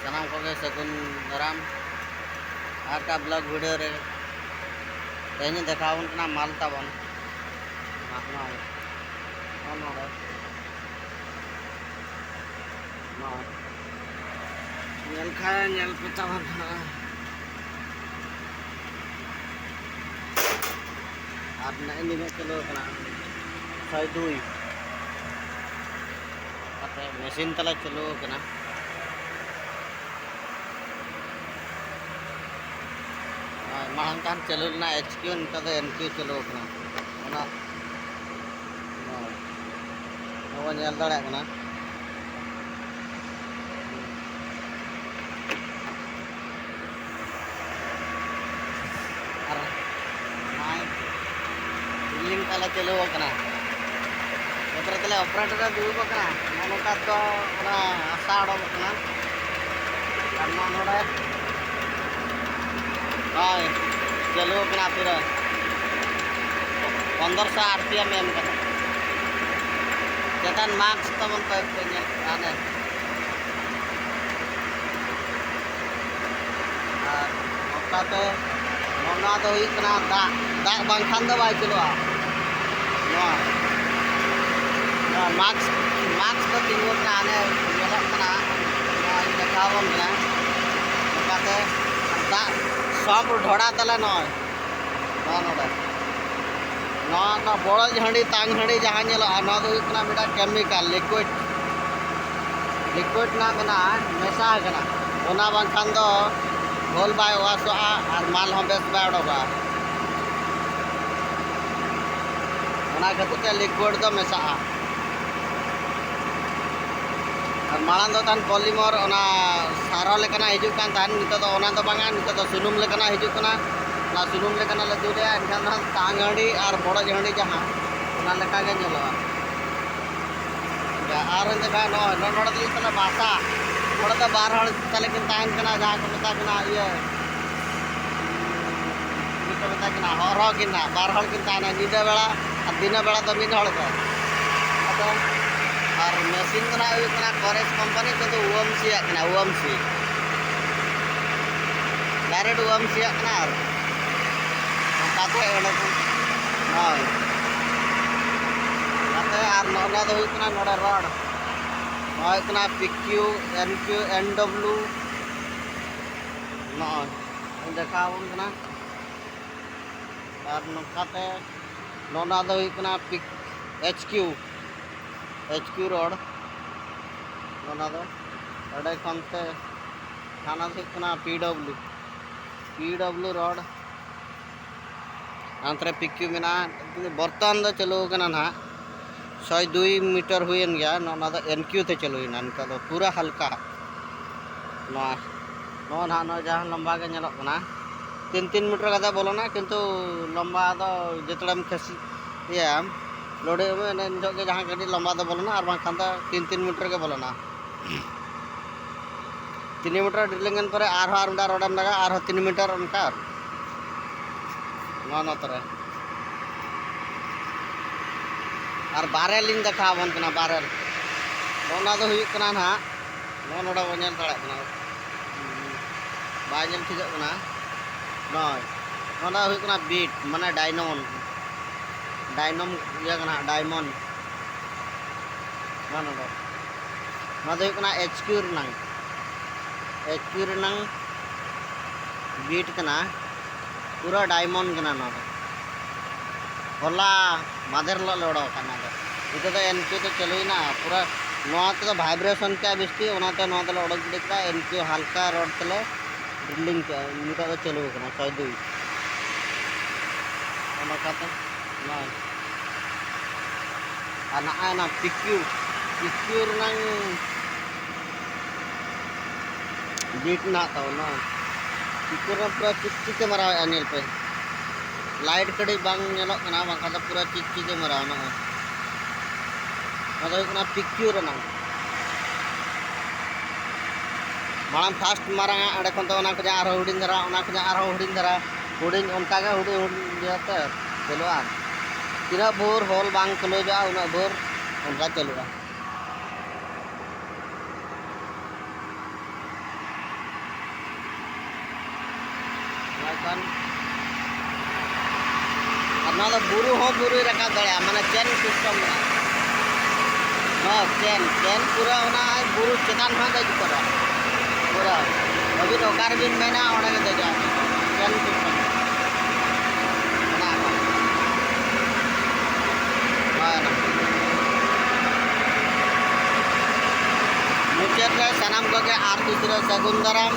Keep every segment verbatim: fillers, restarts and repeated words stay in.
ᱥᱟᱱᱟᱢ ᱠᱚᱜᱮ ᱥᱟᱹᱜᱩᱱ ᱫᱟᱨᱟᱢ ᱟᱨ ᱚᱠᱟ ᱵᱞᱚᱜ ᱵᱷᱤᱰᱤᱭᱳ ᱨᱮ᱾ ᱛᱮᱦᱮᱧ ᱤᱧ ᱫᱮᱠᱷᱟᱣ ᱟᱵᱚᱱ ᱠᱟᱱᱟ ᱢᱟᱞ ᱛᱟᱵᱚᱱ᱾ ᱱᱚᱜᱼᱚᱭ, ᱱᱚᱜᱼᱚ ᱱᱚᱰᱮ᱾ ᱱᱚᱜᱼᱚᱭ᱾ ᱧᱮᱞ ᱠᱷᱟᱱ ᱧᱮᱞ ᱯᱮ ᱛᱟᱵᱚᱱ ᱦᱟᱸᱜ᱾ ᱟᱨ ᱱᱮᱜᱼᱮ ᱱᱤᱱᱟᱹᱜ ᱪᱟᱹᱞᱩ ᱟᱠᱟᱱᱟ, ᱥᱟᱭ ᱫᱩᱭ᱾ ᱠᱟᱛᱮ ᱢᱮᱥᱤᱱ ᱛᱟᱞᱮ ᱪᱟᱹᱞᱩ ᱟᱠᱟᱱᱟ᱾ ᱟᱨ ᱢᱟᱲᱟᱝ ᱛᱟᱦᱮᱱ ᱪᱟᱹᱞᱩ ᱞᱮᱱᱟ ᱮᱭᱤᱪ ᱠᱤᱭᱩ, ᱱᱤᱛᱚᱜ ᱫᱚ ᱮᱱ ᱠᱤᱭᱩ ᱪᱟᱹᱞᱩ ᱟᱠᱟᱱᱟ᱾ ᱚᱱᱟ, ᱦᱳᱭ, ᱱᱚᱣᱟ ᱧᱮᱞ ᱫᱟᱲᱮᱭᱟᱜ ᱠᱟᱱᱟ᱾ ᱟᱨ ᱱᱚᱜᱼᱚᱭ ᱰᱨᱤᱞᱤᱝ ᱛᱟᱞᱮ ᱪᱟᱹᱞᱩ ᱟᱠᱟᱱᱟ᱾ ᱱᱚᱛᱮ ᱨᱮ ᱛᱟᱞᱮ ᱚᱯᱟᱨᱮᱴᱚᱨ ᱮ ᱫᱩᱲᱩᱵ ᱟᱠᱟᱱᱟ᱾ ᱱᱚᱜᱼᱚ ᱱᱚᱝᱠᱟ ᱫᱚ ᱚᱱᱟ ᱦᱟᱥᱟ ᱚᱰᱚᱠᱚᱜ ᱠᱟᱱᱟ᱾ ᱟᱨ ᱱᱚᱜᱼᱚ ᱱᱚᱰᱮ ᱦᱳᱭ, ᱪᱟᱹᱞᱩ ᱟᱠᱟᱱᱟ ᱯᱩᱨᱟᱹ᱾ ᱯᱚᱱᱫᱽᱨᱚᱥᱚ ᱟᱨ ᱯᱤ ᱮᱢ ᱮᱢ ᱠᱟᱱᱟ᱾ ᱪᱮᱛᱟᱱ ᱢᱟᱥᱠ ᱛᱟᱵᱚᱱ ᱠᱚᱭᱮᱠ ᱯᱮ ᱧᱮᱞ ᱠᱚᱣᱟ ᱦᱟᱱᱮ᱾ ᱟᱨ ᱱᱚᱝᱠᱟᱛᱮ ᱱᱚᱣᱟ ᱫᱚ ᱦᱩᱭᱩᱜ ᱠᱟᱱᱟ ᱫᱟᱜ, ᱫᱟᱜ ᱵᱟᱝᱠᱷᱟᱱ ᱫᱚ ᱵᱟᱭ ᱪᱟᱹᱞᱩᱜᱼᱟ᱾ ᱱᱚᱣᱟ, ᱱᱚᱣᱟ ᱢᱟᱥᱠ, ᱢᱟᱥᱠ ᱫᱚ ᱛᱤᱸᱜᱩ ᱠᱟᱱᱟ, ᱦᱟᱱᱮ ᱧᱮᱞᱚᱜ ᱠᱟᱱᱟ, ᱱᱚᱣᱟᱧ ᱫᱮᱠᱷᱟᱣ ᱟᱵᱚᱱ ᱠᱟᱱᱟ᱾ ᱱᱚᱝᱠᱟᱛᱮ ᱫᱟᱜ ᱥᱚᱢᱯ ᱰᱷᱚᱲᱟ ᱛᱟᱞᱮ ᱱᱚᱜᱼᱚᱭ᱾ ᱱᱚᱜᱼᱚ ᱱᱚᱰᱮ᱾ ᱱᱚᱣᱟ, ᱱᱚᱣᱟ ᱵᱚᱲᱚᱡ ᱦᱟᱺᱰᱤ, ᱛᱟᱝ ᱦᱟᱺᱰᱤ ᱡᱟᱦᱟᱸ ᱧᱮᱞᱚᱜᱼᱟ, ᱱᱚᱣᱟ ᱫᱚ ᱦᱩᱭᱩᱜ ᱠᱟᱱᱟ ᱢᱤᱫᱴᱟᱝ ᱠᱮᱢᱤᱠᱮᱞ, ᱞᱤᱠᱩᱭᱤᱰ, ᱞᱤᱠᱩᱭᱤᱰ ᱨᱮᱱᱟᱜ ᱢᱮᱱᱟᱜᱼᱟ, ᱢᱮᱥᱟ ᱟᱠᱟᱱᱟ᱾ ᱚᱱᱟ ᱵᱟᱝᱠᱷᱟᱱ ᱫᱚ ᱜᱳᱞ ᱵᱟᱭ ᱣᱟᱥᱚᱜᱼᱟ ᱟᱨ ᱢᱟᱞ ᱦᱚᱸ ᱵᱮᱥ ᱵᱟᱭ ᱚᱰᱚᱠᱚᱜᱼᱟ᱾ ᱚᱱᱟ ᱠᱷᱟᱹᱛᱤᱨ ᱛᱮ ᱞᱤᱠᱩᱭᱤᱰ ᱫᱚ ᱢᱮᱥᱟᱜᱼᱟ᱾ ᱟᱨ ᱢᱟᱲᱟᱝ ᱫᱚ ᱛᱟᱦᱮᱱ ᱯᱚᱞᱤᱢᱚᱨ, ᱚᱱᱟ ᱥᱟᱨᱚ ᱞᱮᱠᱟᱱᱟᱜ ᱦᱤᱡᱩᱜ ᱠᱟᱱ ᱛᱟᱦᱮᱱ, ᱱᱤᱛᱚᱜ ᱫᱚ ᱚᱱᱟ ᱫᱚ ᱵᱟᱝᱟ, ᱱᱤᱛᱚᱜ ᱫᱚ ᱥᱩᱱᱩᱢ ᱞᱮᱠᱟᱱᱟᱜ ᱦᱤᱡᱩᱜ ᱠᱟᱱᱟ᱾ ᱚᱱᱟ ᱥᱩᱱᱩᱢ ᱞᱮᱠᱟᱱᱟᱜ ᱞᱮ ᱫᱩᱞᱮᱜᱼᱟ, ᱮᱱᱠᱷᱟᱱ ᱫᱚ ᱦᱟᱸᱜ ᱛᱟᱝ ᱦᱟᱺᱰᱤ ᱟᱨ ᱵᱚᱲᱚᱡ ᱦᱟᱺᱰᱤ ᱡᱟᱦᱟᱸ, ᱚᱱᱟ ᱞᱮᱠᱟ ᱜᱮ ᱧᱮᱞᱚᱜᱼᱟ᱾ ᱟᱨ ᱚᱸᱰᱮ ᱠᱷᱟᱱ ᱱᱚᱜᱼᱚᱭ ᱱᱚ-, ᱱᱚᱰᱮ ᱫᱚ ᱦᱩᱭᱩᱜ ᱠᱟᱱᱟ ᱵᱟᱥᱟ᱾ ᱱᱚᱰᱮ ᱫᱚ ᱵᱟᱨ ᱦᱚᱲ ᱛᱟᱞᱮ ᱠᱤᱱ ᱛᱟᱦᱮᱱ ᱠᱟᱱᱟ, ᱡᱟᱦᱟᱸ ᱠᱚ ᱢᱮᱛᱟ ᱠᱤᱱᱟ ᱤᱭᱟᱹ, ᱪᱤᱞᱤ ᱠᱚ ᱢᱮᱛᱟ ᱠᱤᱱᱟ, ᱦᱚᱨᱦᱚ ᱠᱤᱱᱟ, ᱵᱟᱨ ᱦᱚᱲ ᱠᱤᱱ ᱛᱟᱦᱮᱱᱟ, ᱧᱤᱫᱟᱹ ᱵᱮᱲᱟ ᱟᱨ ᱫᱤᱱᱟᱹ ᱵᱮᱲᱟ ᱫᱚ ᱢᱤᱫ ᱦᱚᱲ ᱜᱮ᱾ ᱟᱫᱚ ᱟᱨ ᱢᱮᱥᱤᱱ ᱫᱚ ᱱᱟᱦᱟᱜ ᱦᱩᱭᱩᱜ ᱠᱟᱱᱟ ᱠᱚᱨᱮᱥ ᱠᱳᱢᱯᱟᱱᱤ, ᱱᱤᱛᱚᱜ ᱫᱚ ᱳᱢᱥᱤ ᱟᱜ ᱠᱟᱱᱟ, ᱳᱢᱥᱤ᱾ ᱰᱟᱭᱨᱮᱠᱴ ᱳᱢᱥᱤ ᱟᱜ ᱠᱟᱱᱟ᱾ ᱟᱨ ᱱᱚᱝᱠᱟᱛᱮ ᱚᱸᱰᱮ ᱠᱷᱚᱱ, ᱦᱳᱭ᱾ ᱱᱚᱛᱮ ᱟᱨ ᱱᱚᱜᱼᱚ ᱱᱚᱣᱟ ᱫᱚ ᱦᱩᱭᱩᱜ ᱠᱟᱱᱟ ᱱᱚᱰᱮ ᱨᱚᱰ᱾ ᱱᱚᱣᱟ ᱦᱩᱭᱩᱜ ᱠᱟᱱᱟ ᱯᱤ ᱠᱤᱭᱩ, ᱮᱱ ᱠᱤᱭᱩ, ᱮᱱ ᱰᱚᱵᱽᱞᱤᱭᱩ᱾ ᱱᱚᱜᱼᱚᱭ ᱤᱧ ᱫᱮᱠᱷᱟᱣ ᱟᱵᱚᱱ ᱠᱟᱱᱟ᱾ ᱟᱨ ᱱᱚᱝᱠᱟᱛᱮ ᱱᱚᱜᱼᱚ ᱱᱚᱣᱟ ᱫᱚ ᱦᱩᱭᱩᱜ ᱠᱟᱱᱟ ᱯᱤᱠ, H Q, H Q road. ᱱᱚᱜᱼᱚ ᱱᱚᱣᱟ ᱫᱚ ᱚᱸᱰᱮ ᱠᱷᱚᱱ ᱛᱮ ᱦᱟᱱᱟ ᱫᱚ ᱦᱩᱭᱩᱜ ᱠᱟᱱᱟ P W, P W road. ᱦᱟᱱᱛᱮ ᱨᱮ ᱯᱤ ᱠᱤᱭᱩ ᱢᱮᱱᱟᱜᱼᱟ᱾ ᱵᱚᱨᱛᱚᱢᱟᱱ ᱫᱚ ᱪᱟᱹᱞᱩ ᱟᱠᱟᱱᱟ ᱱᱟᱦᱟᱜ, ᱥᱚᱭ ᱫᱩᱭ ᱢᱤᱴᱟᱨ ᱦᱩᱭᱮᱱ ᱜᱮᱭᱟ᱾ ᱱᱚᱜᱼᱚ ᱱᱚᱣᱟ ᱫᱚ ᱮᱱ ᱠᱤᱭᱩ ᱛᱮ ᱪᱟᱹᱞᱩᱭᱮᱱᱟ ᱱᱤᱛᱚᱜ ᱫᱚ, ᱯᱩᱨᱟᱹ ᱦᱟᱞᱠᱟ᱾ ᱱᱚᱣᱟ, ᱱᱚᱜᱼᱚ ᱱᱟᱦᱟᱜ ᱱᱚᱜᱼᱚᱭ ᱡᱟᱦᱟᱸ ᱞᱚᱢᱵᱟ ᱜᱮ ᱧᱮᱞᱚᱜ ᱠᱟᱱᱟ, ᱛᱤᱱ ᱛᱤᱱ ᱢᱤᱴᱟᱨ ᱠᱟᱛᱮ ᱵᱚᱞᱚᱱᱟ, ᱠᱤᱱᱛᱩ ᱞᱚᱢᱵᱟ ᱫᱚ ᱡᱚᱛᱚᱲᱮᱢ ᱠᱷᱮᱥᱤ-, ᱤᱭᱟᱹᱭᱟᱢ, ᱞᱳᱰᱮᱫ ᱢᱮ, ᱮᱱᱮ ᱤᱱ ᱡᱚᱦᱚᱜ ᱜᱮ ᱡᱟᱦᱟᱸ ᱠᱟᱹᱴᱤᱡ ᱞᱚᱢᱵᱟ ᱫᱚ ᱵᱚᱞᱚᱱᱟ, ᱟᱨ ᱵᱟᱝᱠᱷᱟᱱ ᱫᱚ ᱛᱤᱱ ᱛᱤᱱ ᱢᱤᱴᱟᱨ ᱜᱮ ᱵᱚᱞᱚᱱᱟ᱾ ᱛᱤᱱ ᱢᱤᱴᱟᱨ ᱰᱨᱤᱞᱤᱝ ᱮᱱ ᱯᱚᱨᱮ ᱟᱨᱦᱚᱸ ᱟᱨ ᱢᱤᱫᱴᱟᱝ ᱨᱚᱰᱮᱢ ᱞᱟᱜᱟᱣᱟ, ᱟᱨᱦᱚᱸ ᱛᱤᱱ ᱢᱤᱴᱟᱨ ᱚᱱᱠᱟ᱾ ᱱᱚᱣᱟ ᱱᱚᱛᱮ ᱨᱮ ᱟᱨ ᱵᱟᱨᱮᱞ ᱤᱧ ᱫᱮᱠᱷᱟᱣ ᱟᱵᱚᱱ ᱠᱟᱱᱟ, ᱵᱟᱨᱮᱞ᱾ ᱱᱚᱜᱼᱚ ᱱᱚᱣᱟ ᱫᱚ ᱦᱩᱭᱩᱜ ᱠᱟᱱᱟ ᱱᱟᱦᱟᱜ, ᱱᱚᱜᱼᱚ ᱱᱚᱰᱮ ᱵᱚᱱ ᱧᱮᱞ ᱫᱟᱲᱮᱭᱟᱜ ᱠᱟᱱᱟ, ᱵᱟᱭ ᱧᱮᱞ ᱴᱷᱤᱠᱚᱜ ᱠᱟᱱᱟ᱾ ᱱᱚᱜᱼᱚᱭ ᱱᱚᱣᱟ ᱫᱚ ᱦᱩᱭᱩᱜ ᱠᱟᱱᱟ ᱵᱤᱴ, ᱢᱟᱱᱮ ᱰᱟᱭᱱᱚᱢᱚᱱ, ᱰᱟᱭᱱᱚᱢ ᱤᱭᱟᱹ ᱠᱟᱱᱟ, ᱰᱟᱭᱢᱚᱱᱰ᱾ ᱱᱚᱣᱟ ᱱᱚᱰᱮ, ᱱᱚᱣᱟ ᱫᱚ ᱦᱩᱭᱩᱜ ᱠᱟᱱᱟ ᱮᱪ ᱠᱤᱭᱩ ᱨᱮᱱᱟᱝ, ᱮᱪ ᱠᱤᱭᱩ ᱨᱮᱱᱟᱝ ᱵᱤᱴ ᱠᱟᱱᱟ, ᱯᱩᱨᱟᱹ ᱰᱟᱭᱢᱚᱱᱰ ᱠᱟᱱᱟ ᱱᱚᱣᱟ ᱫᱚ᱾ ᱦᱚᱞᱟ ᱢᱟᱫᱷᱮᱨ ᱦᱤᱞᱳᱜ ᱞᱮ ᱚᱰᱚᱠ ᱟᱠᱟᱫ ᱱᱚᱣᱟ ᱫᱚ᱾ ᱱᱤᱛᱚᱜ ᱫᱚ ᱮᱱ ᱠᱤᱭᱩ ᱛᱮ ᱪᱟᱹᱞᱩᱭᱮᱱᱟ, ᱯᱩᱨᱟᱹ ᱱᱚᱣᱟ ᱛᱮᱫᱚ ᱵᱷᱟᱭᱵᱨᱮᱥᱚᱱ ᱠᱮᱜᱼᱟ ᱵᱤᱥᱛᱤ, ᱚᱱᱟᱛᱮ ᱱᱚᱣᱟ ᱫᱚᱞᱮ ᱚᱰᱚᱠ ᱜᱤᱰᱤ ᱠᱮᱫᱟ᱾ ᱮᱱ ᱠᱤᱭᱩ ᱦᱟᱞᱠᱟ ᱨᱚᱰ ᱛᱮᱞᱮ ᱰᱨᱤᱞᱤᱝ ᱠᱮᱜᱼᱟ, ᱱᱤᱛᱚᱜ ᱫᱚ ᱪᱟᱹᱞᱩ ᱟᱠᱟᱱᱟ ᱥᱚᱭ ᱫᱩᱭ᱾ ᱚᱱᱟ ᱠᱟᱛᱮ ᱱᱚᱜᱼᱚᱭ, ᱟᱨ ᱱᱚᱜᱼᱚᱭ ᱚᱱᱟ ᱯᱤ ᱠᱤᱭᱩ, ᱯᱤ ᱠᱤᱭᱩ ᱨᱮᱱᱟᱝ ᱵᱤᱴ ᱢᱮᱱᱟᱜ ᱛᱟᱵᱚᱱᱟ᱾ ᱯᱤ ᱠᱤᱭᱩ ᱨᱮ ᱯᱩᱨᱟᱹ ᱪᱤᱠᱪᱤᱠᱮ ᱢᱟᱨᱟᱣᱮᱫᱼᱟ, ᱧᱮᱞ ᱯᱮ᱾ ᱞᱟᱭᱤᱴ ᱠᱟᱹᱴᱤᱡ ᱵᱟᱝ ᱧᱮᱞᱚᱜ ᱠᱟᱱᱟ, ᱵᱟᱝᱠᱷᱟᱱ ᱫᱚ ᱯᱩᱨᱟᱹ ᱪᱤᱠᱪᱤᱠᱮ ᱢᱟᱨᱟᱣ ᱱᱚᱜᱼᱚᱭ᱾ ᱱᱚᱣᱟ ᱫᱚ ᱦᱩᱭᱩᱜ ᱠᱟᱱᱟ ᱯᱤ ᱠᱤᱭᱩ ᱨᱮᱱᱟᱝ᱾ ᱢᱟᱲᱟᱝ ᱯᱷᱟᱥᱴ ᱢᱟᱨᱟᱝᱟ, ᱚᱸᱰᱮ ᱠᱷᱚᱱ ᱫᱚ ᱚᱱᱟ ᱠᱷᱚᱱᱟᱜ ᱟᱨᱦᱚᱸ ᱦᱩᱰᱤᱧ ᱫᱷᱟᱨᱟ, ᱚᱱᱟ ᱠᱷᱚᱱᱟᱜ ᱟᱨᱦᱚᱸ ᱦᱩᱰᱤᱧ ᱫᱷᱟᱨᱟ, ᱦᱩᱰᱤᱧ ᱚᱱᱠᱟ ᱜᱮ ᱦᱩᱰᱤᱧ ᱦᱩᱰᱤᱧ ᱤᱭᱟᱹᱛᱮ ᱪᱟᱹᱞᱩᱜᱼᱟ᱾ ᱛᱤᱱᱟᱹᱜ ᱵᱷᱳᱨ ᱦᱳᱞ ᱵᱟᱝ ᱠᱷᱩᱞᱟᱹᱣ ᱪᱟᱜᱼᱟ, ᱩᱱᱟᱹᱜ ᱵᱷᱳᱨ ᱚᱱᱠᱟ ᱪᱟᱹᱞᱩᱜᱼᱟ᱾ ᱠᱷᱟᱱ ᱟᱨ ᱱᱚᱣᱟ ᱫᱚ ᱵᱩᱨᱩ ᱦᱚᱸ ᱵᱩᱨᱩᱭ ᱨᱟᱠᱟᱵ ᱫᱟᱲᱮᱭᱟᱜᱼᱟ, ᱢᱟᱱᱮ ᱪᱮᱱ ᱥᱤᱥᱴᱮᱢ ᱢᱮᱱᱟᱜᱼᱟ᱾ ᱦᱚᱸ, ᱪᱮᱱ, ᱪᱮᱱ ᱯᱩᱨᱟᱹ ᱚᱱᱟ ᱵᱩᱨᱩ ᱪᱮᱛᱟᱱ ᱦᱚᱸ ᱫᱮᱡ ᱩᱛᱟᱹᱨᱚᱜᱼᱟ᱾ ᱯᱩᱨᱟᱹ ᱟᱹᱵᱤᱱ ᱚᱠᱟ ᱨᱮᱵᱤᱱ ᱢᱮᱱᱟ ᱚᱸᱰᱮ ᱜᱮ ᱫᱮᱡᱚᱜᱼᱟ᱾ ᱪᱮᱱ ᱥᱤᱥᱴᱮᱢ ᱢᱮᱱᱟᱜᱼᱟ᱾ ᱦᱳᱭ, ᱚᱱᱟ ᱢᱩᱪᱟᱹᱫ ᱨᱮ ᱥᱟᱱᱟᱢ ᱠᱚᱜᱮ ᱟᱨ ᱫᱩᱥᱨᱟᱹ ᱥᱟᱹᱜᱩᱱ ᱫᱟᱨᱟᱢ᱾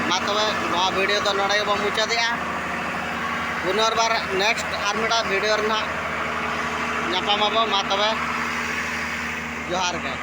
ᱢᱟ ᱛᱚᱵᱮ ᱱᱚᱣᱟ ᱵᱷᱤᱰᱤᱭᱳ ᱫᱚ ᱱᱚᱰᱮ ᱜᱮᱵᱚᱱ ᱢᱩᱪᱟᱹᱫᱮᱜᱼᱟ᱾ ᱯᱩᱱᱚᱨᱵᱟᱨ ᱱᱮᱠᱥᱴ ᱟᱨ ᱢᱤᱫᱴᱟᱝ ᱵᱷᱤᱰᱤᱭᱳ ᱨᱮ ᱱᱟᱦᱟᱜ ᱧᱟᱯᱟᱢ ᱟᱵᱚ᱾ ᱢᱟ ᱛᱚᱵᱮ ᱡᱚᱦᱟᱨ ᱜᱮ᱾